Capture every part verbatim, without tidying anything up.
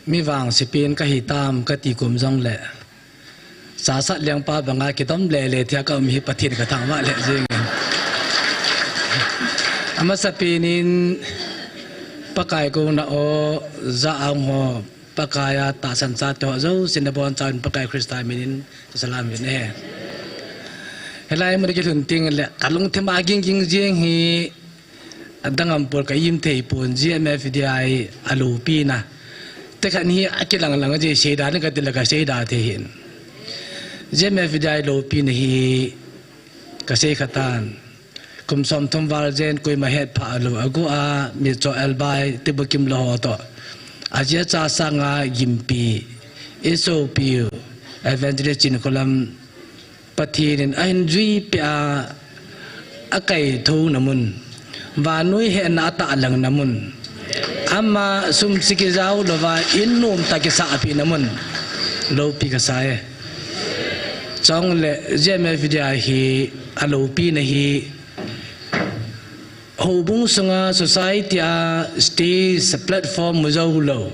mi vangsepen kahi tam kati kum jongle, sasat lengpa banga kidom lele thei a kaum hi Pathen kathangvah lheh jengin. Amasapen in Pakai kona o, ja a hung ho, Pakai a tahsan chate ho jouse nabonchauvin Pakai Christa minin kasalam uvin ahi. Hilai mun a kilhun tengle kalungthim a gingging jeng hi, adang ampol ka im thei pon, G M F D I a loupina. Tekhat hi akilang lang a ji seida ni katile kasei da thei hin. G M F D I loupina hi kasei khatan. Kum somthum val jen koima hetphah lou, agu a Mitcho Elbai, Tibukim lou ho toh, ajia cha sanga gimpi, isopiu Evangelist Chinkholam, Pathen in ahin juipeh a, akaithouna mun, vannoi hetna atahlang na mun, ama sum siki jao louva in nomtah kisahpeh na mun, loupi kasai. Chule G M F D I hi aloupina hi, houbung sunga society a stage platform mu jou lou,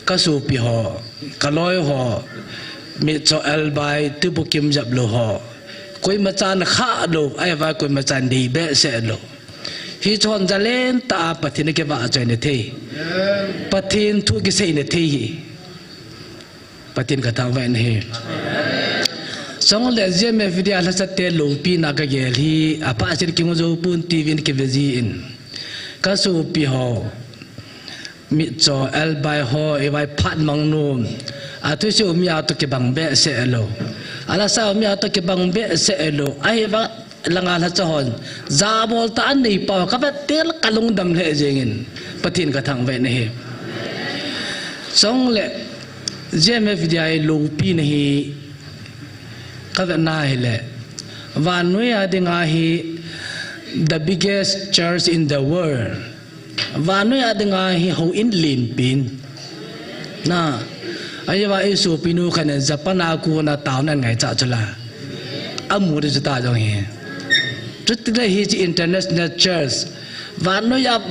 kasopi ho, kaloi ho, Mitcho Elbai, Tibukim jep lou ho, koimachan khah lou, ahivang koimachan dei behseh lou. Hichon jalen tah a Pathen kivahchoi na thei, Pathen thu kisei na thei hi. Pathen kathangvah in ahi. Chule G M F D I lhachate loupina kagel hi, apahsen kihung jou pon, T V in kive jin. Kasopi ho, Mitcho Elbai ho, ivaiphat mang nom, athusei u mi a toh kibang behseh lou, alasa u mi a toh kibang behseh lou, ahivang langa lhacha hon jabol tah anei pau kavet tengle kalungdam lheh jengin, Pathen kathangvah in ahi. Chule G M F D I loupina hi kavetna hile, vannoi a dinga hi the biggest church in the world. Vannoi a dinga hi houin lenpen. Na, ahivang isopinu khat in Japan a kona town a angaichat chu la, amu ding chu ta jong hi. Chutile hiche international church, vannoi a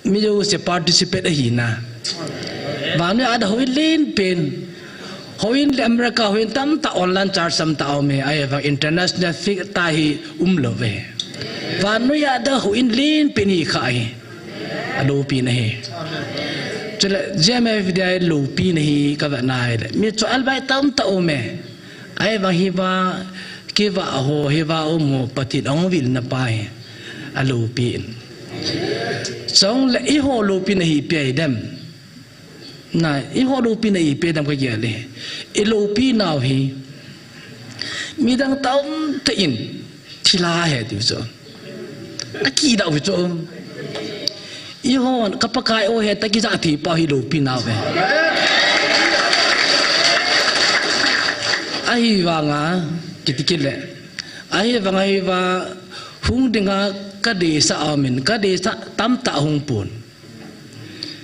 mi jouse participate ahina, vannoi a dinga houin lenpen. Houin le America houin tamtah online church tamtah aume, ahivang international fig tah hi umlouve. Vannoi a dinga houin lenpen hi kha hi, aloupina hi. Chule G M F D I loupina hi kavetna hile, Mitcho Elbai tamtah aume, ahivang hiva kivah ho, hiva um ho Pathen ahung vilna pa hi, aloupin. Chule eiho loupina hi ipi ahi dem? Na, eiho loupina ipi ahi dem kagel e. Iloupinau hi midang tamtah in thilha ahi tiu chu, akidau chu. Eihon ka Pakai o he tia kijah thei pau hi loupinau ahi. Ahivanga kiti kit le, ahivanga hiva hung dinga kadeisah aumin, kadeisah tamtah hung pon.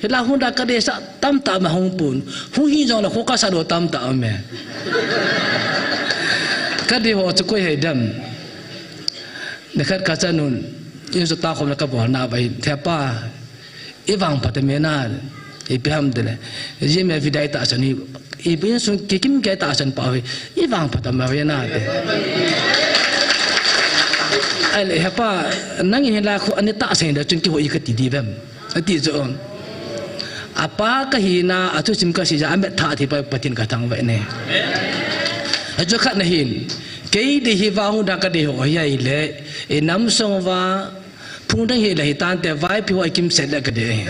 Hilai hung dinga kadeisah tamtah ma hung pon. Hung hi jongle kho kasah lou tamtah aume. Kadei ho chu koi ahi dem? Nikhat kachanun, insung takhomna kabolna uva hin, Hepa, ivangphat tame na, ipi ham tile, G M F D I tahsan hi, i insung kikim kei tahsan pa hi, ivangphat tame na ati. Ahile, Hepa, nangin hilai kho ana tahsan da chun kihou e kati diu vem? Ati chu. Apa kahina, athusim kasei jeh a amet thah thei pa Pathen kathangvah e. Achu khatna hin, kei dei hi vang hung dinga kadei ho hi ahile, inam sung uva phung dang hile hitante, vaipi ho akimset le kadei.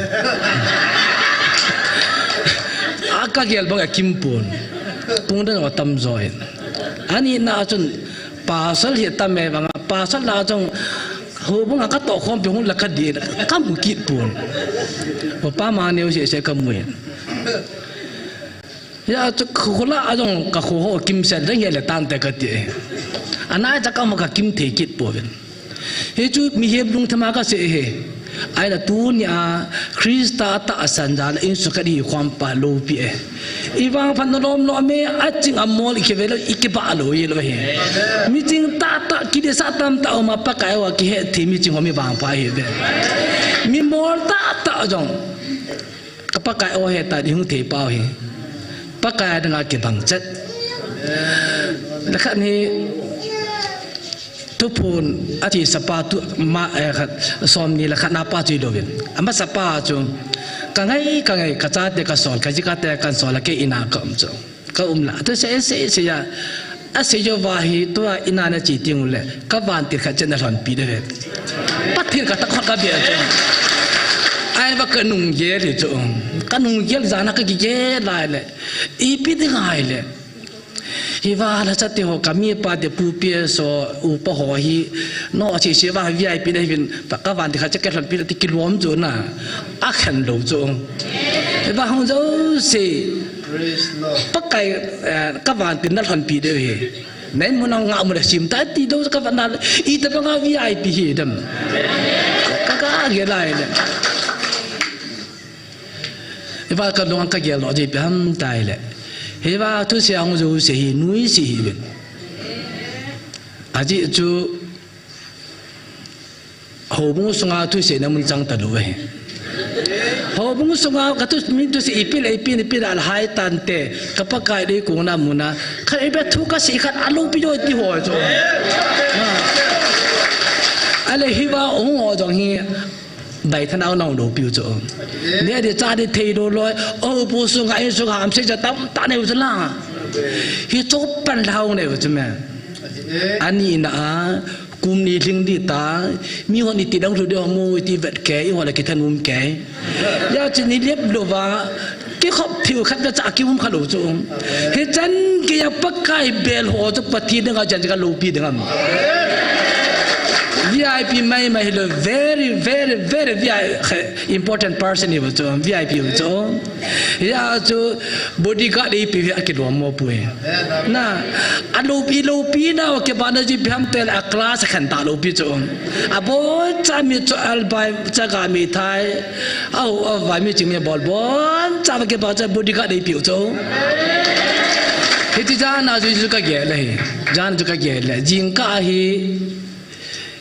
A kagel bang akim pon. Phung dang ho tamjo in. Anina chun pasal hi tame vanga, pasal la chun houbung a katoh khompi hung la kadei, kamu kit pon. Upa ma neo sese kamu in. Hia chu khula a jong kakho ho kimset dang hile tante kati. Anai cha kama kakim thei kit pouvin. Hichu mihem lungthim a kasei ahi. Ahile tunia Christa tahsan jal a insung khat ikhom pa loupi e. Ivangphat na lom lom e, aching amol ikive lou, ikibah lou ilou ahi. Miching tahtah, kideisah tamtah uma Pakai uva kihet thei miching ho mi vangpha ahiuve. Mimol tahtah jong Ka Pakai o he ta di hung thei pau hi. Pakai a dinga kibang chet. Lekhat ni Thuphon a thi sapa tu ma, eh, khat, som ni le khat na pa chu i lovin. Ama sapa chu ka ngai, ka ngai, ka chate ka sol, ka jikate ka sol, a ke ina ka um chu. Ka um la, tu se, se, se ya. A se jo va hi, tua ina na chi ting le, ka vantil khat chen na lhon pi de ve. Pathian ka tak khot ka bia chu. Ai va ka nung ye le chu. Ka nung ye le zana ka ki ye lai le. I pi de ngai le. Hi va la cha te ho ka mi pa te pu pi so u pa ho hi. No chi se va V I P de vin pa ka vantil khat chen ka lhon pi de ti ki lom chu na. A khen lo chu. Hi va hong jo se. Pakai, eh, ka vantil na lhon pi de hi. Nei mun a nga mun a sim ta ti do ka van na i ta pa nga V I P hi dam. Ka ka ge lai le. Hi va ka dong ka ge lo ji pe ham tai le. Hi va tu se ang jo se hi nui se hi ben. A ji chu Houbung sunga thusei na mun chang ta lou ve. Houbung sunga ka tu min tu se i pi le i pi ni pi la hai tan te ka Pakai dei kung na mun a khat i be thu ka sei khat a lou pi jo ti ho chu. A le hi va hung ho jong hi bai than au nau lou pi chu. Ne de cha de thei lou loi. Houbung sunga i sunga ham sei cha tam ta ne u chu la. Hi chu pan lau ne u chu me. Ani na a Kum ni hling di ta, mi hon i ti dang hlu di ho mu, i ti vet ke, i hon a ki thanum ke. Ya chi ni lep lo va, ki khop thiu khat ve cha ki um kha lo chu. Hi chan ki ya Pakai bel ho chu Pathian dang a chan ka lo pi dang am. V I P mai mai lo very, very, very V I P important person hi chu, V I P chu. Hia chu bodyguard ei pi hi a kilom mo pui. Na, a lopi, lopi na, o ke ba na ji pi ham tel a class khen ta lopi chu. A bo cha mi chu al bai cha ga mi thai. A ho, a vai mi ching mi bol bon cha ke ba cha bodyguard ei pi chu. Hiti jan a chu chu ka ge le hi. Jan chu ka ge le. Jing ka hi.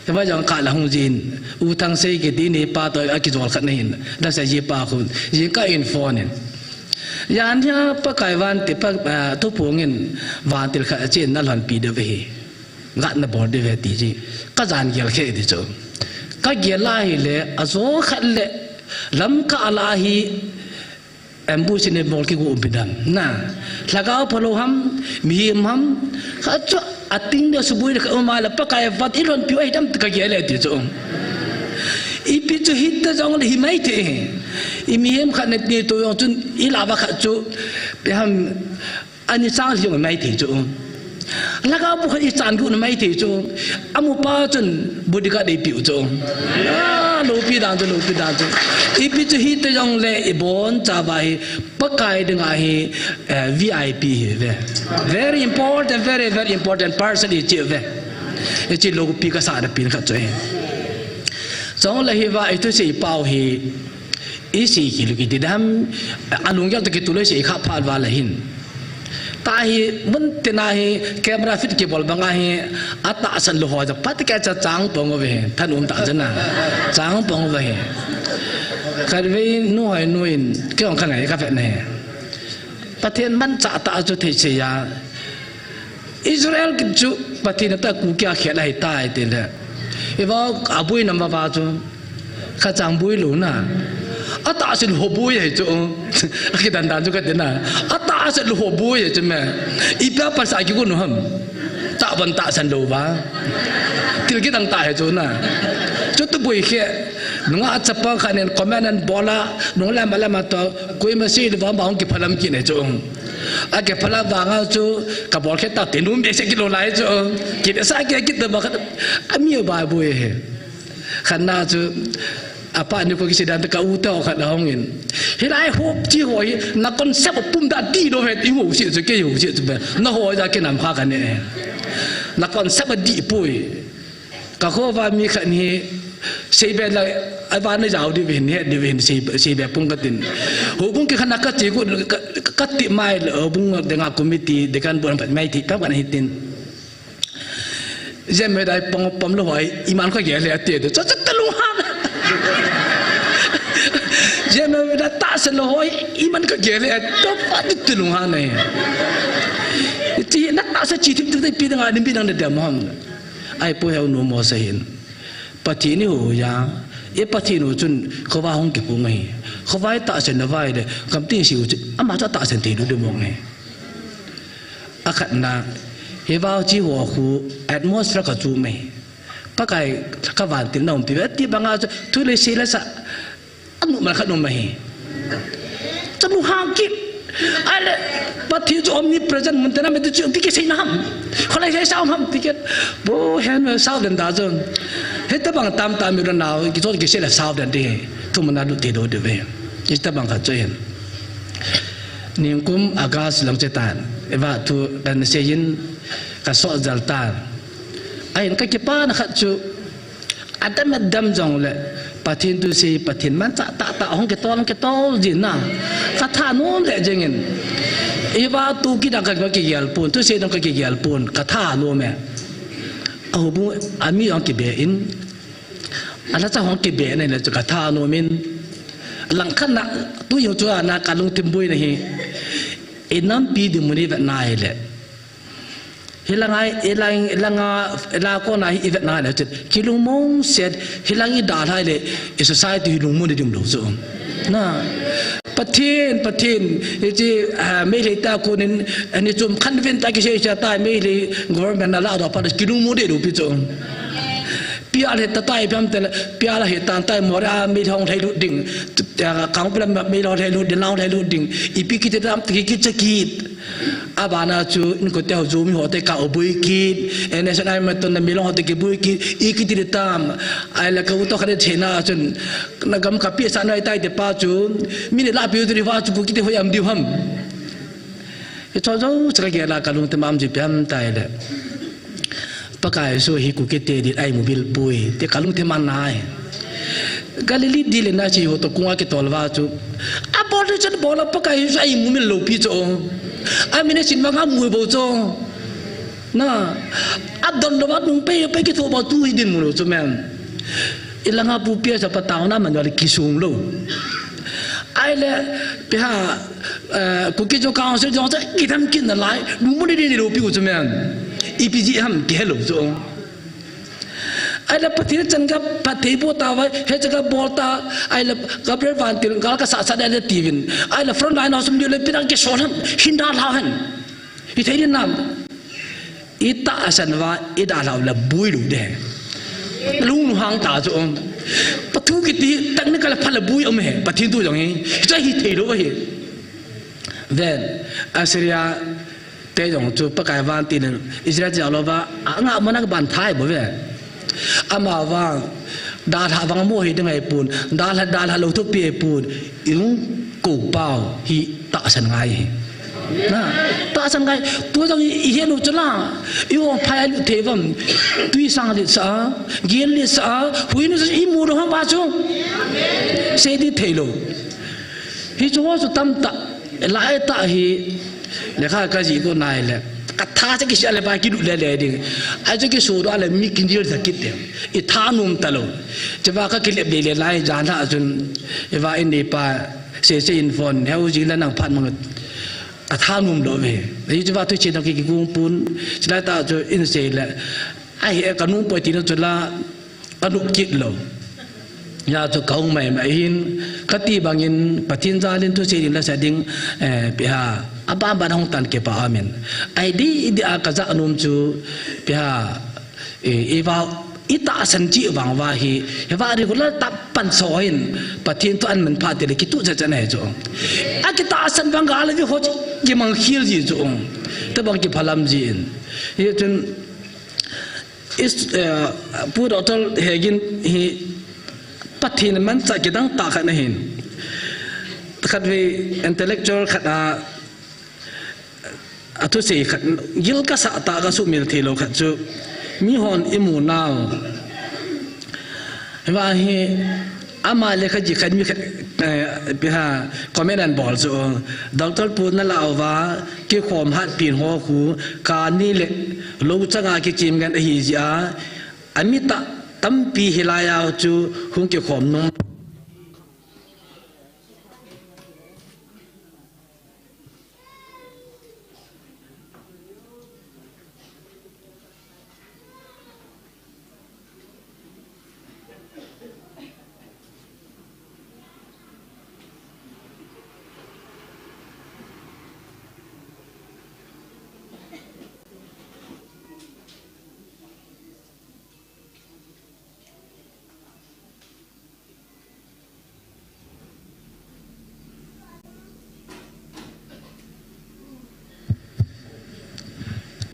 Kava jong kha la hung jin, U Thangsei kiti ni pa to a kijol khat na hin, la sa ji pa khun, jing ka in phone in. Yan hia Pakai van ti pa, ah, Thuphon in vantil khat a chen na lhon pi de ve hi. Ngat na bol de ve ti ji. Ka jan gel khe ti chu. Ka gel la hi le, a jo khat le, lam ka la hi, Ambush in bol kigo um pi dan. Na, lhagao phalou ham, mihem ham, kha chu a ting de subui le kha um a le Pakai vat i lhon piu ahi dam ka ge le ti chu. I pi chu hit ta jong le hi mai thei. I mihem khat ne ti to jong chun i la va kha chu. Pe ham, Ani chang jong mai thei chu. Lhagao bu khat i chan gu na mai thei chu. Amu pa chun bodyguard ei piu chu. Ah, lopi dan chu, lopi dan chu. I pi chu hit ta jong le i bon cha va hi Pakai ding a hi, eh, V I P hi ve. Very important, very, very important person i chi ve. I chi lopi ka sa da pin kha chu. Chong le hi va i tu sei pau hi. I sei ki lu ki ti dam, a lunggel to ki tu le sei kha phat va la hin. Ta hi, mun te na hi, camera fit ki bol bang a hi, a tahsan lu ho ja, pat ke cha chang pong ve, than um ta jana, chang pong ve. Khat ve nu hoi nu in, ki ong kha ngai ka fe ne. Pathen man cha ta chu thei se ya. Israel ki chu Pathen ta ku kia khel ahi tai ti le. I va a bui nam va va chu. Kha chang bui lu na. A tahsan ho bui ahi chu. A ki dan dan chu ka ti na. A tahsan ho bui ahi chu me. I pa pa sa ki ku nu ham. Ta ban tahsan lo va. Til ki dang ta ahi chu na. Chu tu bui khe. Nunga a chapa kha nen comment an bola. Nung la ma la ma to. Kui ma si lu va ma hong ki phalam ki ne chu. A ke phala vanga chu ka bol khe ta te num be se ki lo lai chu. Ki be sa ke ki ta ba kha a mi ba bu he. Khan na chu a pa ni ko ki si dan ka u ta kha da hong in. Hi lai hop chi ho hi na kon se ba pum da di do he i ho si chu ke ho si chu be. Na ho ja ke nam kha ka ne. Na kon se ba di pui. Ka kho va mi khat ni sei be la a va na jau di vin he di vin sei, sei be pung ka tin. Ho bung ki khan ka ti ku ka, ka ti mai lo bung de nga committee de kan bon mai ti pa kan hi tin. Jem me dai pong pom lo wai i man ko ge le a ti de. Cha cha ta lung ha. Jemma tahsan lou ho, iman kagel e, topa ti ti lunghan ahi. Ti na tahsan chi thip thip pi dang a, nim pi dang na dem ham. Ahipoi heo nu mo sa hin. Pathen iho uva, i Pathen u chun khovah hung kipung ahi. Khovah tahsan na vai le, kam tin si u chu, ama chu tahsan thei lou ding mong ahi. Akhatna, hiva chi ho khu atmosphere kha chu mai. Pakai ka vantil na umpi ve, ti banga chu, thu le si le sa, anu mal khat um ahi. Chu mu hang kit. Ahile, Pathen chu omnipresent mun te na me tu chu, ti kisei na ham. Kholai sei sa um ham, ti ke. Bo hen me sa den da chu. Hita bang tam tam mi ro nau, ki chu kisei la sa den de. Thu mun na lu te do de ve. Hita bang kha chu hin. Ningkum August lang che tan. Eva thu kan sei in ka so jal tan. Ahin ka kipana khat chu. Adam adam jong le. Pathen thusei, Pathen manchah tah tah hung kitol, hung kitol jin na. Ka thanom le jeng in. Eva thu kidang ka kigel pon, thusei dang ka kigel pon, ka thanom e. Ahu bu, ami jong kibe in. Ala cha hung kibe na le chu ka thanom in. Langkhat na, tu jong chu ana ka lungthim boi na hi. Inampi ding mun i vet na le. Hilang a, hilang, hilang a, hilang a kona hi i vet na le chu. Kilungmong set, hilang i dalha le, i society hi lungmong ding lou chu. Na. Pathen, Pathen, i chi, ah, Meitei ta konin, ani chom khan ven ta kisei sa ta, Meitei government na la do pa kilungmong ding lou pi chu. Pia le ta tai piam te le, pia la he tan tai mo ra mi hong thei lut ding. Kang pia mi hong thei lut ding, la hong thei lut ding. Ipi kiti dam ti ki chakit. Abana chu in ko te ho ju mi ho te ka o bui kit. N S N I ma ton na mi long ho te ki bui kit. I kiti de tam. Ai la ka u to kha de chena chun. Na gam ka pi sa nai tai te pa chu. Mi ne la pi u de va chu ku kiti ho yam diu ham. I cho jo cha ka ge la ka lungthim am ji piam tai le. Pakai Jesu hi Kuki te din a imu bil poi, ti ka lungthim a nai. Galilee di le na chi ho to kunga kitol va chu. A bol le chan bol a Pakai Jesu a imu mil lou pi chu. A mi na chin ma nga mu bo chu. Na. A don lo va nung pe pe kitho ba tu hi din mu lou chu men. I langa pu pia sa pa tao na man le kisung lou. Ai le, pi ha, eh, Kuki Zo Council jong cha kidam kin na lai, lu mu ni ni lou pi u chu men. I pi ji ham ki hello chu. Ai le Pathen chan ka Pathen bo ta vai, he cha ka bol ta, ai le Gabriel vantil gal ka sa sa de le ti vin. Ai le front line house mi le pi dang ki sol ham, hin da la han. I thei din nam. I tahsan va, i dalha u la bui lou de. Lung nu hang ta chu um. Pathu kiti, technical pha la bui um he, Pathen thu jong hi. Cha hi thei lou hi. Ven, Assyria te jong chu Pakai vantil in, Israel jao lou va, a nga mo na ka ban thai bo ve. Ama vang, dalha vang mo hi ding ai pun, dalha, dalha lou thu pi ai pun, i lung ko pau hi tahsan ngai hi. Na, tahsan ngai, tu jong i, i he lou chu la, i hong phai lu thei vam, tui sang le sa, gel le sa, hui nu sa, i mu lou ham va chu. Sei di thei lou. Hi chu ho chu tam ta, lai ta hi, le kha ka ji ko nai le. Ka tha cha ki sia le ba ki lu le le ding. Ai cha ki so do le mi kin dir ta kit de. I thanom ta lou. Che va ka ki le le le lai jan ha chun. I va in ni pa se se in phone. He u ji la nang phat mang. Ka thanom lou ve. I che va tu che dang ki ki kung pun. Che lai ta chu in se le. Ai he ka num poi ti na chu la. Ka nup kit lou. Ya chu ka hung mai mai hin, ka ti bangin, Pathen jal in thusei ding la sa ding, eh, pi ha, a ban ban hung tan ke pa amen. Ai di, di a ka ja num chu, pi ha, eh, i va, i tahsan chi vang va hi, hi va regular ta pan so hin, Pathen thu an man pha te le ki tu cha cha na hi chu. A ki tahsan vang ga le vi ho chi, ki mang khil ji chu. Ta bang ki phalam ji in. Hi chun, Is, eh, Pu Doctor Hegin hi Pathen manchah kidang tah khat ahin. Khatvei intellectual khat a, a thusei khat, gil ka sah tah ka sumil thei lou khat chu, mi hon i mu nau. Hi va hi, Ama le kha ji khat mi khat, eh, pi ha, comment an bol chu, Doctor Pu na la uva, kikhom hat pin ho khu, ka ni le, lo changa kichim ngen ahi ji a, a mi ta tampi hi lai a chu, hung kikhom nung.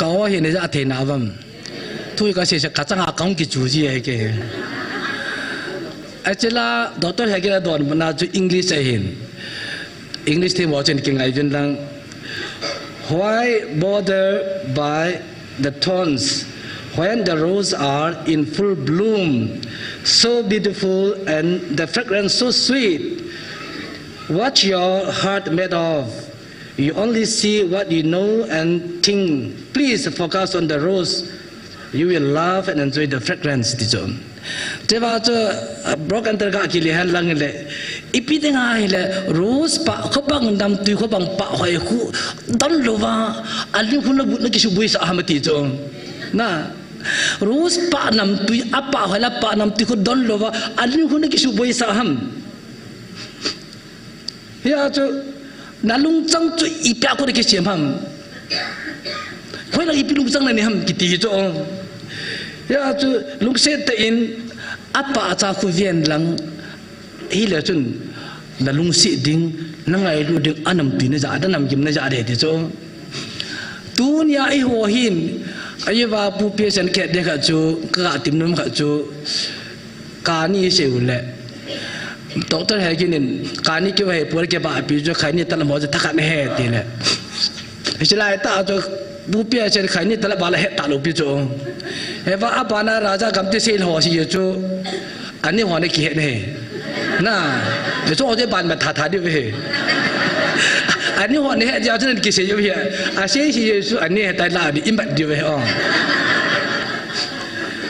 Ka o hi ne ja thei na vam. Thui ka se se ka changa kong ki chu ji ai ke. Achela doctor he ke la don na chu English ahin. English te mo chen ki ngai vin lang. Why bother by the thorns when the roses are in full bloom, so beautiful and the fragrance so sweet? What your heart made of? You only see what you know and think. Please focus on the rose. You will love and enjoy the fragrance, ti chu. Cheva chu, uh, broken ter ka ki le han lang le. Ipi te ngai le, rose pa, kho bang nam tui kho bang pa hoi khu, don lo va, a ling khu na bu na ki su bui sa ham ti chu. Na, rose pa nam tui, a pa hoi la pa nam tui khu don lo va, a ling khu na ki su bui sa ham. Hia chu, na lungchang chu ipi a ko na kisem ham. Hoi lang ipi lungchang na nei ham kiti chu. Hia chu, lungset tah in, a pa cha khu ven lang, hi le chun, na lungset ding, na ngailu ding, a nam tui na ja, a nam gim na ja de ti chu. Tunia i ho hin, a ye va pu pe sen ke de kha chu, ka tim nom kha chu, Kani sei u le. Doctor he kinin, kani ki he pur ke ba pi jo kani tal mo je thakan he ti le. Hichi lai ta jo bu pi a chen kani tal ba la he ta lo pi jo. He va a ba na raja gam ti sei ho si jo. Ani ho ne ki he ne. Na, jo je ban ma tha tha di ve. Ani ho ne he ja chen ki sei jo he. A sei si jo ani he tai la di im ba di ve o.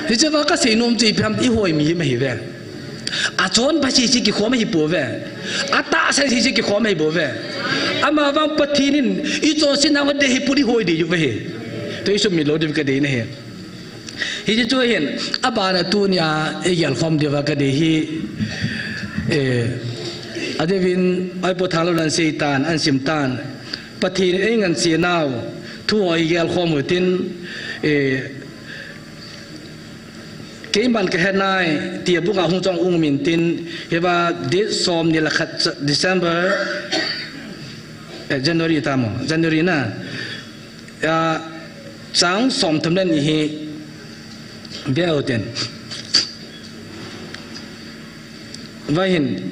Hiche va ka sei nom chu ipi ham i hoi mi ma hi ve. A chon ba si si ki khom hi po ve. A ta sa si si ki khom hi po ve. Ama vang Pathen in i chon si na va de hi pu di hoi de ju ve hi. To i sum mi lo de ka de ne hi. Hiche chu hin a ba na tunia i gel khom de va ka de hi. Eh, a de vin ai po thalo nan sei tan, an sim tan. Pathen ei ngan si nau. Thu hoi gel khom u tin. Eh, Keiman ka he nai, ti a book a hung chong um in tin, hiva date som ni le khat December, eh, January ta mo, January na, ah, chang som thum le ni hi, ve u tin. Vahin,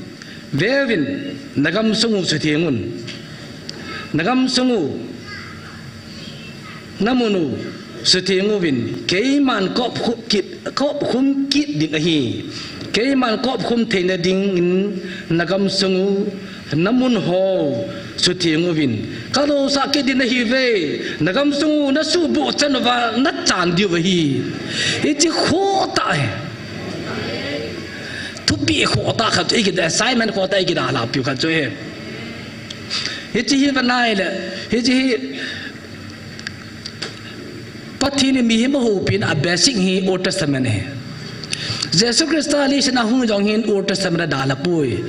veuvin, na gam sung u sutheng un. Na gam sung u, na mun u sutheng uvin, keiman kop khum kit, kop khum kit ding ahi. Keiman kop khum theina dingin, na gam sung u, na mun ho sutheng uvin. Ka lo sa kit ding ahi ve, na gam sung u, na suhboh chan uva, na chan diu ahi. Hichi kho ta e. Thupi kho ta khat, i kida assignment kho ta, i kida la piu khat chu e. Hichi hi va nai le, hichi hi Pathen in mihem a houpi na a basic hi Old Testament hi. Jesu Christa leiset a hung jong hin Old Testament a dalha poi.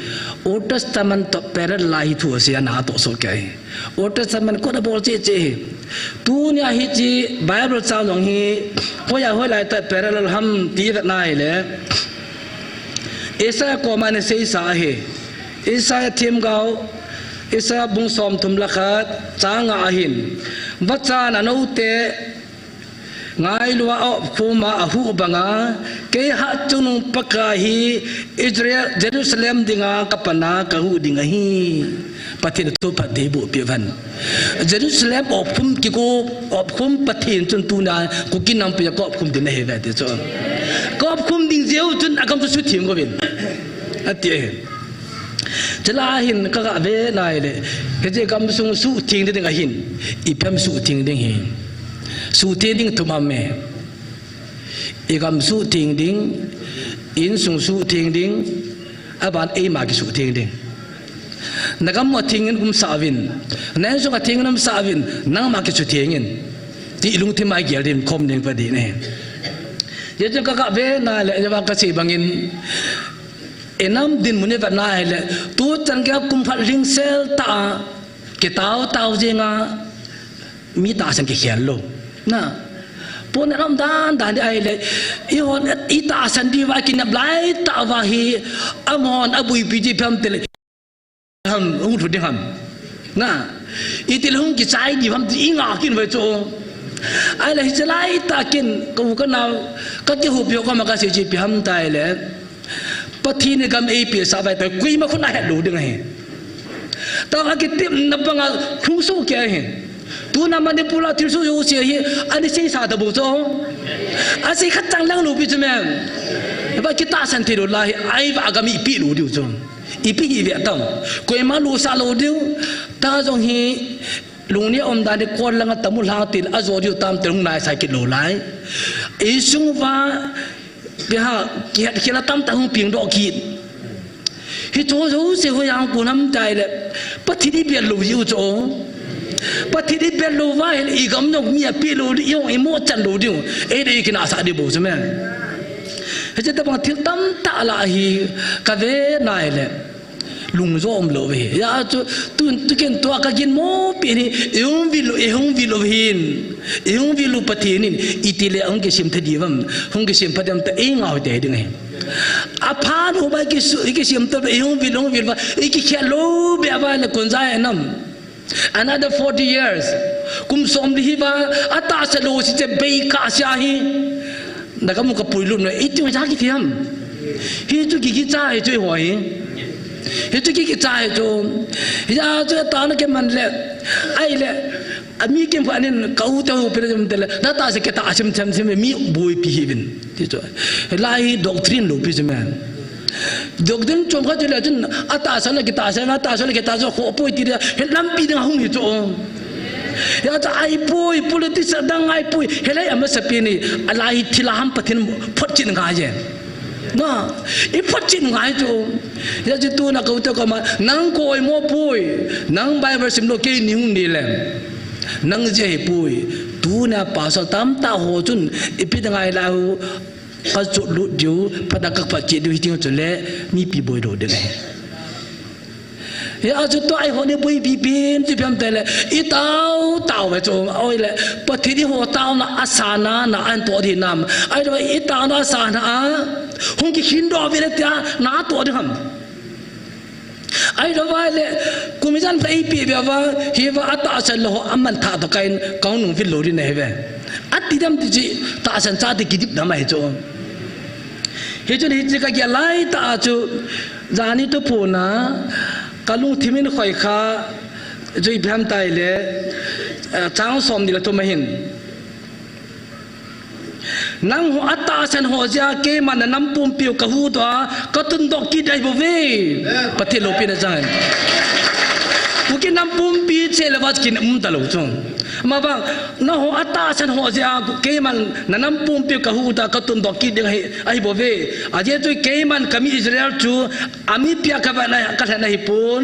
Old Testament to parallel a hi thu ase ana to so kei. Old Testament ko da bol che che hi. Tunia hichi Bible chang jong hi, hoiya hoilai ta parallel ham ti vet nai le. Isaiah koma ana seisa ahi. Isaiah themgao, Isaiah bung som thum le khat, chang nga ahin. Vachan anote, ngailu a opkhum a ahuh banga, kei hatchungnung Pakai hi Israel, Jerusalem dinga ka pan a ka huh ding ahi. Pathen thu phat dei bu pi van. Jerusalem opkhum kiko, opkhum Pathen chun tuna Kuki nampi a ka opkhum ding ahi ve ti chu. Ka opkhum ding jeh u chun a gam chu sutheng uvin. Ati ahi. Chule hin ka ga ve nai le. Hiche gam sung sutheng ding ahin. Ipi ham sutheng ding hi. Sutheng ding thum aum e. I gam sutheng ding, insung sutheng ding, aban eima kisutheng ding. Na gam u atheng in umsah uvin, na insung atheng in umsah uvin, nangma kisutheng in. Ti i lungthim a i gel ding khom ding pa ding ahi. Hijeh chun ka ga ve nai le, hijeh vang ka sei bangin, i nam dinmun i vet nai le, tuchan gei a kum khat lingsel tah a, kitao tao jeng a, Mi tahsan kikhel lou. Na. Pon aum dan dan ding ahile, eihon i tahsan diuva kinep lai tah uva hi, amahon abuipi diu ham tile. Ham, hung lhut ding ham. Na. Itile hung kichai diu ham ti i ngah kit uve chu. Ahile hiche laitah kin, ka u ka nao, ka kihoupi ho koma kasei chu ipi ham tile, Pathen in gam eipeh sah vai tah, koima khut a het lou ding ahi. Tah a kitepna banga lhung soh kei ahi. Tuna Manipur a thilsoh jouse hi, ana seisa tabou chu. Asei khat chang lang lou pi chu me. Ba kitahsan thei lou lai hi, ahivang a gam ipeh lou diu chu. Ipi hi ve tam. Koima losah lou diu. Tah jong hi, Lungneo umdan hi kol langa tamu lhang til a jo diu tam te hung naisai kit lou lai. Isung uva, ipi ham, kihet khel a tamtah hung peng doh kit. Hichu jouse hoiya kon ham tile, Pathen ibel lou jiu chu. Pathen ibel lou uva ahile igam jong mi apeh lou diu, ihung imo chan lou diu. Eidei kinahsah diu bou chu me. Hiche tobang thil tamtah lah hi kave nai le. Lungjo umlou ve. Hijeh chun, tun, tukin tua kaginmo pen hi, ihung vil lou, ihung vil lou hin. Ihung vil lou Pathen in, itile ahung kisem thei diu vem, hung kisem pha diu vem ti eingah u hiding ahi. Aphat uva ikisu, ikisem ta, ihung vil, hung vil uva, ikikhel lou be uva le kon ja hinam. Another forty years. Kum somli hiva, atahsa lou si che bei kasa hi. Nagamu kapuilut na, iti ja kithem. Hichu kikicha hichu ho hi. Hichu kikicha hichu. Hijeh chun tahna kiman le. Ahile, ami kimpha nin ka u te u pele jom tele. Natahsa kitah chim chim chim mi boipi hih uvin. Ti chu. Hilai hi doctrine lou pi chu me. Doctrine chom khat chu le chun, atahsan a kitahsan, atahsan a kitahsan, khoh poi ti dia, hi lampi ding a hung hi chu. Hijeh chun ahipoi, politics adang ahipoi, hilai amasapen hi, alai hi thil a ham Pathen photchet ngai je. Na, iphotchet ngai chu. Hijeh chun tuna ka u te u koma, nang ka oimo poi, nang Bible sim lou kei nei hung nei leng. Nang jeh ahipoi, tuna pasal tamtah ho chun, ipi ding ahi lai u, Ka jot lut diu, phat a ka phatchet diu, hiting chule, mipi boi lou ding ahi. Hijeh chun tua eiho ni boipi pen, chu ipi ham tile, itao, tao ve chu, ahile, Pathen in eiho taona asana, na atoh ding hinam. Ahile, itaona asana a, hung kikhin doh ve le tia, na atoh ding ham. Ahilou vale, kum ijat pha eipeh uva, hiva atahsan lou ho, aman thah toh kahin, kahung nung vil lou ding ahi ve. Ati dem ti chu, tahsan chate kidip dem ahi chu. Hichun hiche kagel laitah a chu, jani thuphon a, kalungthim in khoikha, chu ipi ham tile, eh, chang somni le thum ahin. Nangho atahsan ho jeh a keiman nanam pumpi u kahuhdoh a, katundoh kit ding ahi bouve. Pathen loupina chang. Kuki nam pumpi cheh le va kin um talou chu. Ama vang, nangho atahsan ho jeh a keiman nanam pumpi u kahuhdoh a, katundoh kit ding ahi, ahi bouve. Ajeh chu keiman kami Israel chu, amipi a kalhen ahi, kalhen ahipon.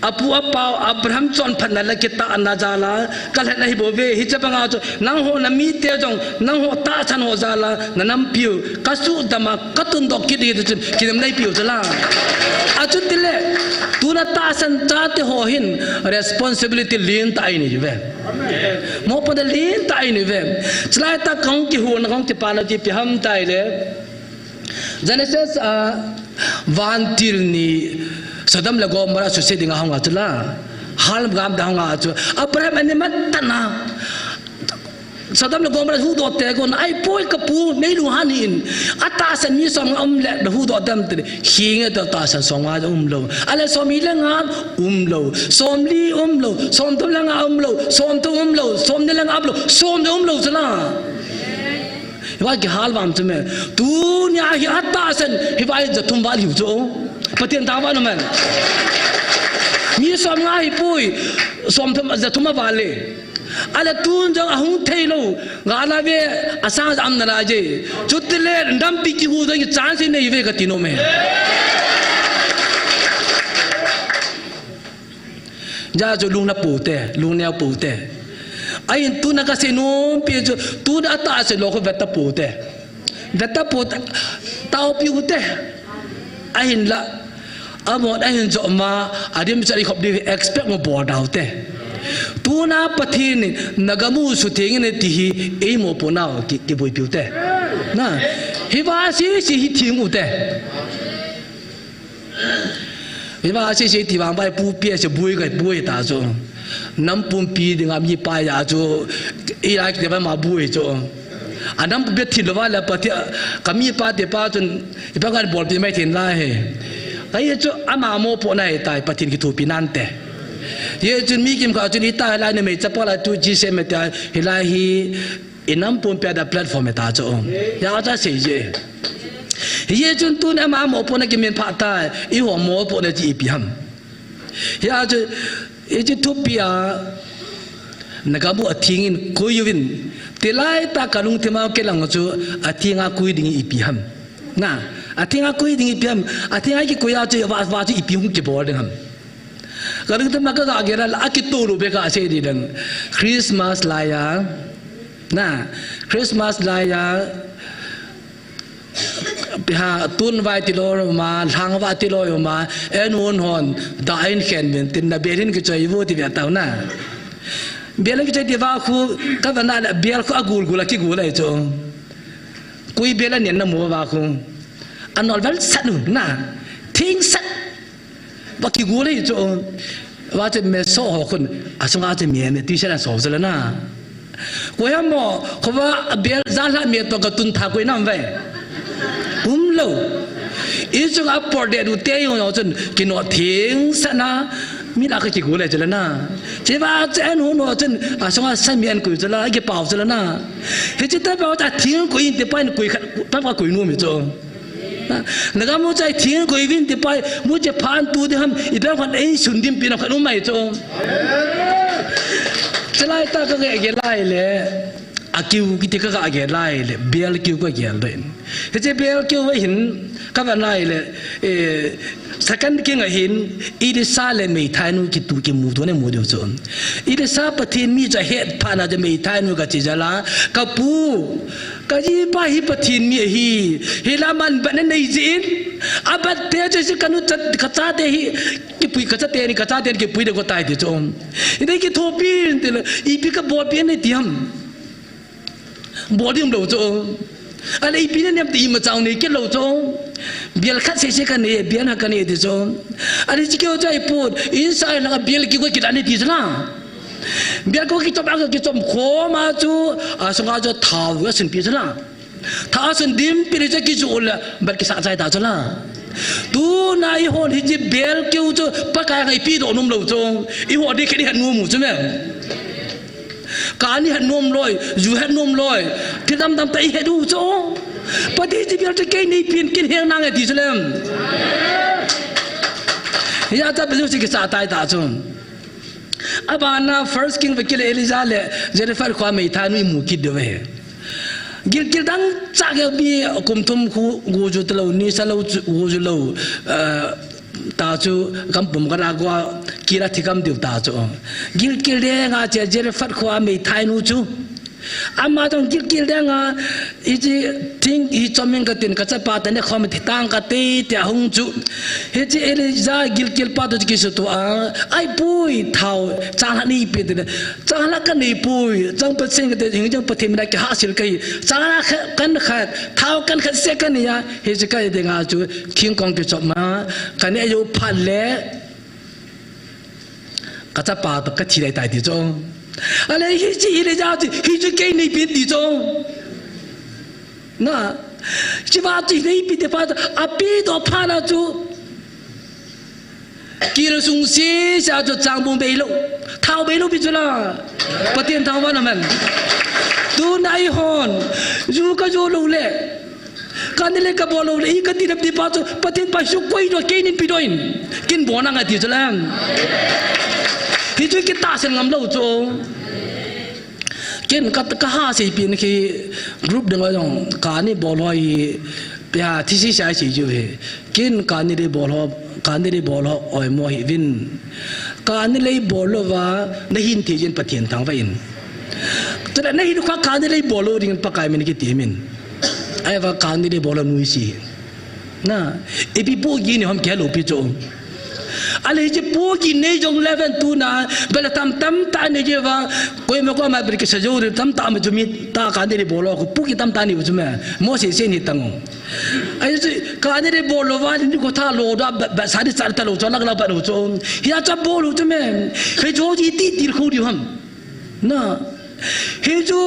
Apu apau Abraham chonphatna le kitahna jal a, kalhen ahi bouve, hiche banga chu, nangho namite jong, nangho tahsan ho jal a, nanampiu, kasuhdam a, katundoh kit ding chu, kinem neipiu chu la. Achutile, tuna tahsan chate ho hin, responsibility lentah einei uve. Mopohna lentah einei uve. Chulai tah kahung kihona, kahung kipana chu ipi ham tile. Genesis a, vantil ni Sodom le Gomorrah suse dinga hung a chu la. Halgam da hung a chu. Abraham ani mat tana. Sodom le Gomorrah huhdoh te kon, ahipoi kapu, nei lunghan hih in. Atahsan mi somnga um le, nahuhdoh dem te. Hinge to tahsan somnga umlou. Ahile somni le nga umlou. Somli umlou. Somthum le nga umlou. Somthum umlou. Somni le nga umlou. Somni umlou chu la. Hiva kihal vam chu me. Tunia hi atahsan, hiva hi jathum val hiu chu. Pathen thangvah in um hen. Mi somnga hipoi, somthum, jathum aval e. Ahile tun jong ahung thei lou, nga la ve, asang jam na la je. Chutile, dampi kihu jong chance nei ve kati nom e. Hijeh chun lungna pou te, lungneo pou te. Ahin tuna kasei nom pen chu, tuna atahsan lou ho veta pou te. Veta pou te, taopiu te. Ahinla, amahon ahin joma, adim chari khop diu expect mo bol dau te. Tuna Pathen in, nagamu sutheng in ti hi, eimo pou nau ki, kiboipiu te. Na, hiva sese hi theng u te. Ima sese ti vang bai pu pi se bui kai bui ta chu. Nam pumpi dinga mipa ya chu. Ila kiti ba ma bui chu. A nam pumpi thin lo ba la pa ti ka mipa te pa chun ipa kan bol pi mai thin la he. Ka ye chu ama mo po na he tai Pathen kithopi nante. Ye chun mi kim kha chun ita la ne mei chapa la tu ji se me ta hilai hi. I nam pumpi a da platform e ta chu. Ya ta sei je. Ye chun tun ama mo po na kimin pha ta. I ho mo po na ji ipi ham. Hia chu, hiche thupi a, na gamu a thingin kui uvin. Tilai ta ka lungthim a kilang chu, a thinga kui ding ipi ham. Na, a thinga kui ding ipi ham. A thinga kikui a chu, va, va chu ipi hung kibol ding ham. Ka lungthim a ka ga gel a, a kitu lu be ka sei di dang. Christmas lai a. Na, Christmas lai a. Pi ha, tun vai ti lo ma, lhang va ti lo ma, en hun hon, da en khen min tin na belin ki choi vu ti ve tau na. Belin ki choi ti va khu, ka va na la bel khu a gul gul a ki gul ai chu. Kui bel a nen na mu va khu. A nol vel sat nu na. Thing sat. Va ki gul ai chu. Va chu me so ho khun. A sunga chu me me ti sa na so chu la na. Koi ham mo, kho va a bel za la mi to ka tun tha koi nam ve. Um lo. I chung a por de du te yong yong chun, ki no thing sa na, mi la ka ki gu le chula na. Che va chen hu no chun, a song a sa mi an koi chula, ki pau chula na. He chi ta ba ta thing koi in te pa in koi khat, pa pa koi nu mi cho. Na, na ga mo chai thing koi vin ti pai, mo che phan tu de ham, i bel khan ei sun dim pi na khan um mai cho. Chalai ta ka ge ge lai le, a kiu ki ti ka ga ge lai le, bel kiu ka ge lai. He che bel kiu hin, ka va lai le, eh, second king a hin, Elisa le mei thai nu ki tu ki mu tu ne mu de cho. Elisa Pathen mi cha het pha na de mei thai nu ka chi jala, ka pu, Ka jipa hi Pathen mi ahi. Hi la man bat na nei jin. A bat te che si kanu chat ka cha te hi. Kipui ka cha te ni ka cha te ni kipui de ko tai ti chu. I dei kithopi in ti la. Ipi ka bol pi nei ti ham. Bol ding lo chu. Ale ipi na nem ti ma chang nei ke lo chu. Bial khat se se ka nei, bial ha ka nei ti chu. Ale chi ke o chai put. Inside la bial ki ko ki la nei ti chu la. Bial ko kichom a kichom khom a chu, a sunga chu thao a sun pi chu la. Thao a sun dim pi chu kichu la, bat kisa chai ta chu la. Tuna i hon hi chi bel kiu chu, Pakai ngai pi do num lo chu. I ho di khe di han ngu mu chu me. Ka ni han nom loi, ju han nom loi. Ti dam dam ta i he du chu. Pati chi bel chu kei nei pin kin heng nang e ti chu lem. Ya ta bel chu kisa tai ta chu. Abana First King ve kile Elijah le Zarephath khoa mei thai nu i mu kit diu ve. Gilgil dang cha ge mi kum thum khu gu ju talo ni sa lo gu ju lo, eh, ta chu kam pum ka ra gua kila thi kam diu ta chu. Gilgil de nga che Zarephath khoa mei thai nu chu. Ama jong gilgil dang a, hichi thing hi choming ka tin ka chapa ta ne khom thi tang ka te te hung chu. Hichi Elijah gilgil pa to ki su to a. Ai pui thao, chang la ni pi te. Chang la ka nei pui, chang pa sing te, hing jang pa thim na ki ha sil kai. Chang la kha, kan kha, thao kan kha se kan ya. Hichi kai de nga chu, thing kong ki chom ma. Ka ne yo pha le. Ka chapa to ka thi dai tai ti chu. Ale hi chi hi le ja chi, hi chu kei nei pi ti chu. Na, chi va chi nei pi te pa, a pi to pha na chu. Kil sung si sa chu chang bung bei lo. Thao bei lo pi chu la. Pathen thao va na man. Tuna i hon. Ju ka ju lo le. Ka ni le ka bol lo le, i ka ti dap ti pa chu, Pathen pa su koi do, kei nin pi do in. Kin bol na nga ti chu lam. Hi chu ki ta sen ngam lo chu. Kin ka, ka ha sei pi ni ki group dang jong, ka ni bol ho i, pia thi si sai si ju he. Kin ka ni le bol ho, ka ni le bol ho, oi mo hi vin. Ka ni le bol lo va, na hin thi jin Pathen thang va in. Tala na hin kha ka ni le bol lo ding Pakai min ki ti min. Ai va ka ni le bol lo nui si. Na, ipi pu gi ni hom ke lo pi chu. Ale hiche pohgih nei jongle ven tuna, bel tam tam tah nei jeh uva, koima koima bel kisa jou ding tam tah ma chu mi ta ka nei bol lou, pohgih tam tah nei u chu me, Mose se ni tang u. Ahi chu, ka nei bol lou va, ni ko tha lou da, ba, ba sa ni sa ta lou chu, lak lak ba lou chu. Hia cha bol lou chu me, hichu ji ti ti khu di ham. Na. Hichu,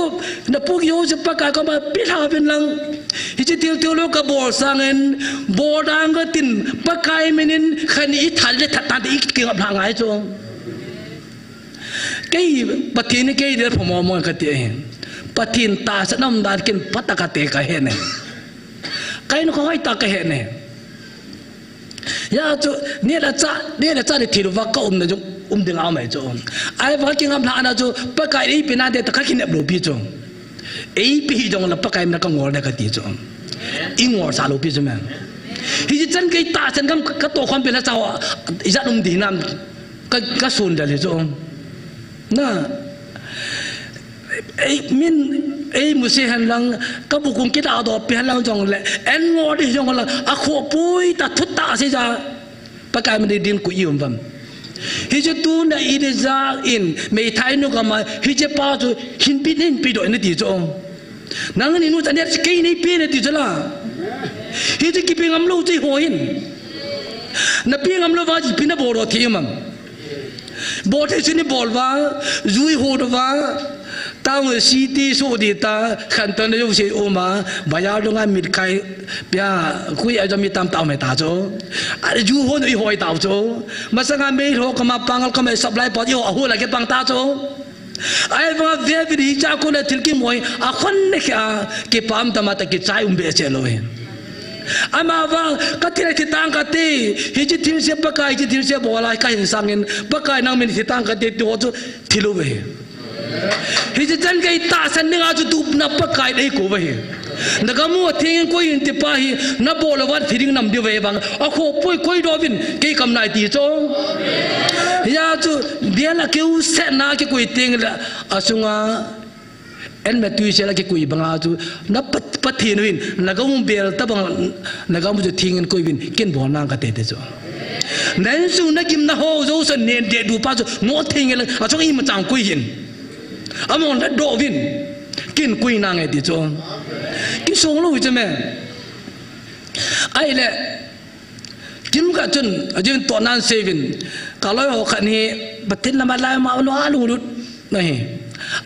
na pohgih ho chu Pakai koma pe lha uvin lang. Hiche thil thil ho ka bol sangin, bol dang ka tin, Pakai min in khat ni i thal le that tan te i kingap lha ngai chu. Kei, Pathen in kei dei pha mo mo ka ti e. Pathen tahsan um dan ken phat a ka te ka he ne. Ka in ko hoi ta ka he ne. Hia chu, ni la cha, ni la cha ni thil va ka um na jong, um ding a mai chu. Ahi va kingam lha na chu, Pakai ei pe na de ta ka kinep lou pi chu. Ei pe hi jong la Pakai na ka ngol na ka ti chu. I ngol sa lou pi chu me. Hiche chan kei tahsan gam ka to khom pe la cha ho, ijat um di nam ka, ka sun da le chu. Na. Ei, min, ei mu se hen lang, ka bu kung kita do pe hen lang jong le, en ngo di jong lang, a kho pui ta thut ta se ja, Pakai min din ku i um vam. Hiche tuna i de ja in, meithai nu kama, hiche pa chu, hin pi, hin pi do na ti chu. Nang ni nu ta ne kei nei pe na ti chu la. Hiche ki pe ngam lou chu ho hin. Na pe ngam lou va ji pi na bol do ti mam. Bol thei chu ni bol va, ju i ho do va, town city so di ta, khan ton jo se um a, bazar dunga mit khai, pia, kui a jo mi tam tam me ta chu. A ju ho i hoi ta chu. Masanga mei ho kama pangal kama supply pot i ho a ho la ke pang ta chu. Ahi vang ve ve di cha ko le thil ki moi, a khon ne kya, ki pam ta ma ta ki chai um be che lou hin. Ama vang, ka thil a thi tang ka te, hiche thil se Pakai, hiche thil se bol a ka hin sangin, Pakai nang min thi tang ka te, ti ho chu thil u ve. Hiche chan kei tahsan ding a chu tup na Pakai dei ko ve. Na gam u theng koi in ti pa hi, na bol a van thi ding nam di ve vang, a kho pui koi do vin, kei kam nai ti chu. Hia chu, bel a keu se na ki koi teng le, a sunga, En me tui sel a kikui banga chu, na Pat-, Pathen u hin, na gam u bel ta bang, na gam u chu thing in koi vin, kin bol nang ka te te chu. Nan su na gim na ho, jo san nen de du pa chu, no thing in, a chung i ma chang koi hin. A mon la do vin, kin koi nang e ti chu. Ki song lou chu me. Ahi le, Kim ka chun, a jin to nan sevin. Ka loi ho khat hi, Pathen lama lai ma lo a lunglut. Nahi.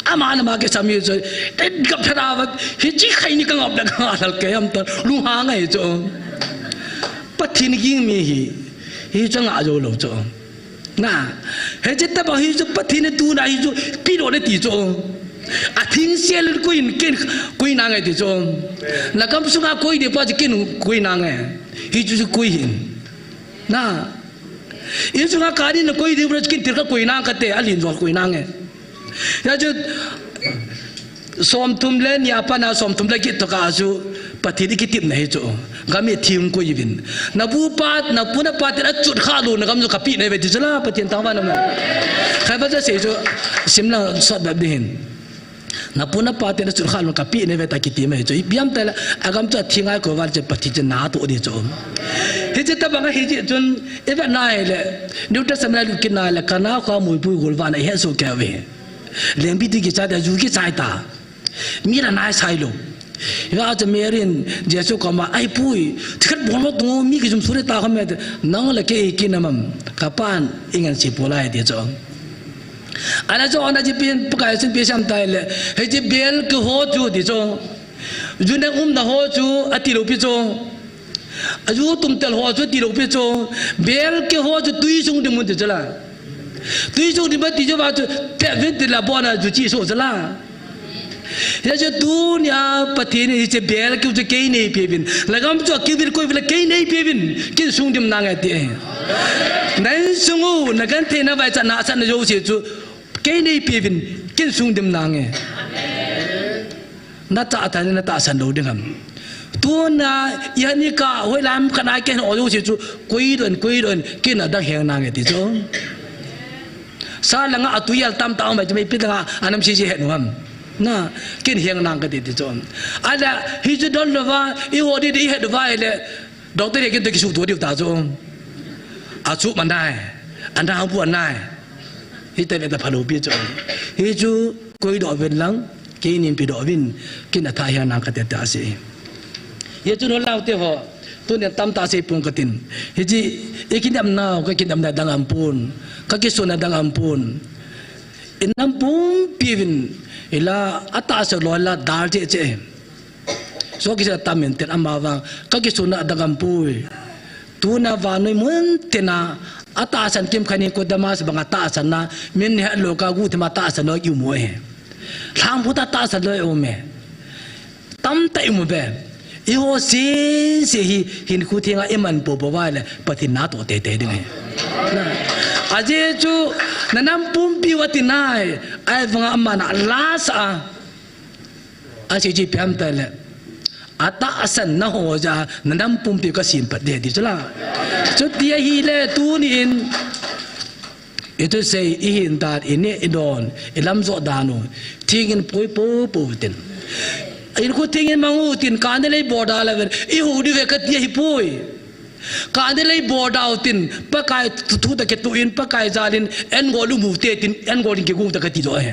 Ama lama ke sami chu, te gap thara va, hiche khai ni ka ngap da ka lal ke am ta, lu ha ngai chu. Pathen ging mi hi, hi chu nga jo lou chu. Na, hiche tabang hi chu Pathen in tuna hi chu, pi lou le ti chu. A thing sel koi in ken, koi nang e ti chu. Na gam sunga koi de pa chu ken koi nang e. Hi chu chu koi hin. Na. Insung a kani na koi ding bro kin tir ka koi nang ka te, a lin jol koi nang e. Hia chu, som thum le ni a pat na som thum le kit to ka chu, Pathen i kitepna hi chu. Gam i thing koi vin. Na pu pa, na pu na pa te a chut kha lou na gam chu ka pe nei ve ti chu la, Pathen tangvah na ma. Khai ba cha sei chu, sim lang sot bep di hin. Na pu na pa te na chut kha lou ka pe nei ve ta kiti mai chu. I piam ta la, a gam chu a thi ngai ko val che Pathen che na to di chu. Hiche tabang a hiche chun, i vet na le, New Testament a lut kit na le, Kana kho mui pui gol va na i het so ke ve. Lengpi ti kichai ta, ju kichai ta. Mi la nai sai lou. Hia chu Mary in Jesu koma, "Ai pui, thi khat bol lou tu, mi kijum suri ta kha me te, nang le kei kin a mam, ka pan, i ngan si pol a e," ti chu. Ana chu, ana chi pin, Pakai sin pi sam tai le, hiche bel ke ho chu ti chu. Ju ne um na ho chu, a ti lou pi chu. A ju tum tel ho chu, ti lou pi chu. Bel ke ho chu, tui sung ding mun ti chu la. Tui sung ding ba ti chu ba chu, te vin ti la bo na ju chi so chu la. Hia chu tunia Pathen in hiche bel keu chu kei nei pe vin. Na gam chu keu vin koi vin la kei nei pe vin. Kin sung dim nang e ti e. Nan sung u, na genthei na vaicha na sa na jo se chu. Kei nei pe vin. Kin sung dim nang e. Na ta ta na tahsan lou ding ham. Tuna, i hani ka, hoi lam ka na ken o jo se chu. Koi don, koi don. Kin a dang heng nang e ti chu. Sa langa a tui al tam tam mai chu mei pi langa a nam si si het nu ham. Na, kin hiang nang ka ti ti chu. Ala, hi chu don lou va, i ho di di het va le. Doctor ye kin to ki su to di ta chu. Achuh ma nai, anang bu anai. Hita ve ta phalou pi chu. Hichu koidoh uvin lang, kei nin pedoh uvin, kin atha hi anang kati ta asei. Hichu no lau te ho, tunin tamtah sei pong katin. Hichi, i kidem nau, ka kidem na dang aum pon, ka kisun na dang aum pon. I nam pumpi uvin, ila atahsan lou la dal che che. So kisa tamin ten ama vang, ka kisun na dang aum poi. Tuna vannoi mun tina, atahsan kim khanin ko damas banga tahsan na, min ni halo ka gu thima tahsan lou i um e. Lhang phuta tahsan lou i um e. Tamtah i um ve. I ho si, si hi, hin khu thinga i man po po vai le, Pathen na to te te ding e. Na, a Jesu, na nam pumpi u ati nai, ai vanga ama na lasa. Asei chu ipi ham tile, atahsan na ho ja, na nam pumpi ka sim pat de ti chu la. Chuti ahile tunin, i thusei, i hin dan, i neh i don, i lam jo dan u, thingin poi po po tin. In khu thingin mang u tin, ka ne lei bol da la ven, i hu di ve kati ahi poi. Ka ne lei bol da u tin, Pakai thu, thu ta ke tu in, Pakai jalin, en gol u mu te tin, en gol in ke gu ta kati lo he.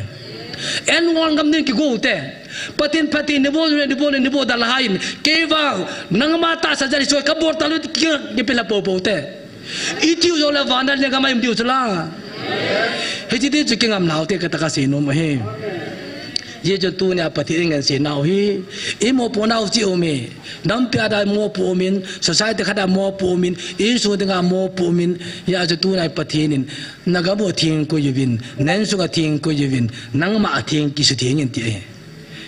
En gol ngam nin ke gu te. Pathen, Pathen, ni bol, ni bol, ni bol da la hain. Kei vang, nangma tahsan jali soi, ka bol ta lo ki, ki pela po po te. I tiu jo la vana le ngam ai um tiu chu la. Hichi ti chu ki ngam nau te ka ta ka sei nom he. Jesu tunia Pathen i ngansena u hi, i mopo nau chi um e. Nampi a da mopo um in, society khat a mopo um in, insung dinga mopo um in, hijeh chun tunia Pathen in, na gam u thingkoi uvin, na insung a thingkoi uvin, nangma a thing kisutheng in ti e.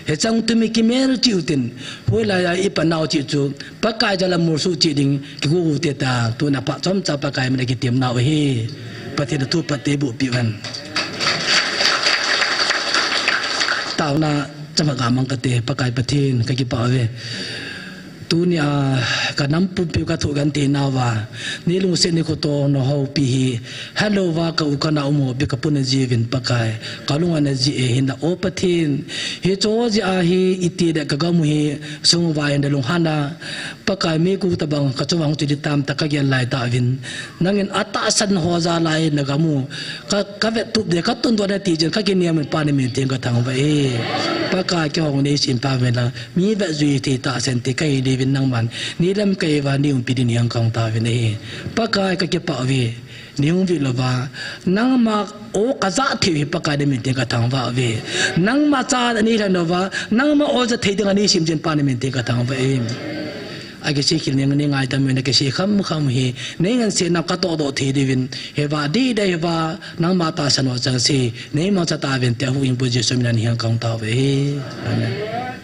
Hichang tumi kimel chi u tin, hoilai a i pan nau chi chu, Pakai jal a molso chi ding, kigu u te ta, tuna phat chomcha Pakai min a kitem nau ahi. Pathen a thu phat te bu pi van. Taona chama ka mang kate, Pakai Pathen, ka kipah uve. Tunia, ka nam pumpi u ka thu kan te nauva. Ni lungset ni khoto na houpi hi. Hello va ka u ka nao mo pi ka puna ji uvin Pakai. Ka lung ana ji e hin da o Pathen. Hicho ji a hi i ti le ka gam u hi sung vai hin da lunghan a. Pakai mi ku ta bang ka chu vang chu di tam ta ka gel lai ta vin. Nangin atahsan ho ja lai na gam u. Ka, ka vet tup de, ka tun do na ti jin, ka kiniam in pa ni min theng ka thangvah e. Pakai kei hung nei sim ta vin la. Mi vet jui thei tahsan te ka hi di vin nangman. Ni lam ka i va ni umpi din hiang kang ta vin e. Pakai ka kipah uve. Ni hung vi lo va. Nangma o ka ja thei hi Pakai ni min theng ka thangvah uve. Nangma cha ni la no va. Nangma o ja thei ding a ni sim jin pa ni min theng ka thangvah e. A kisei khel ning ni ngaidam in a kisei kham kham hi, nei ngansena ka todoh thei diuvin, hiva di da hiva, nangma tahsan u chang sei, nei mangcha tauvin ti a huhhingpu Jesu min a ni hiang kang tauve. Amen.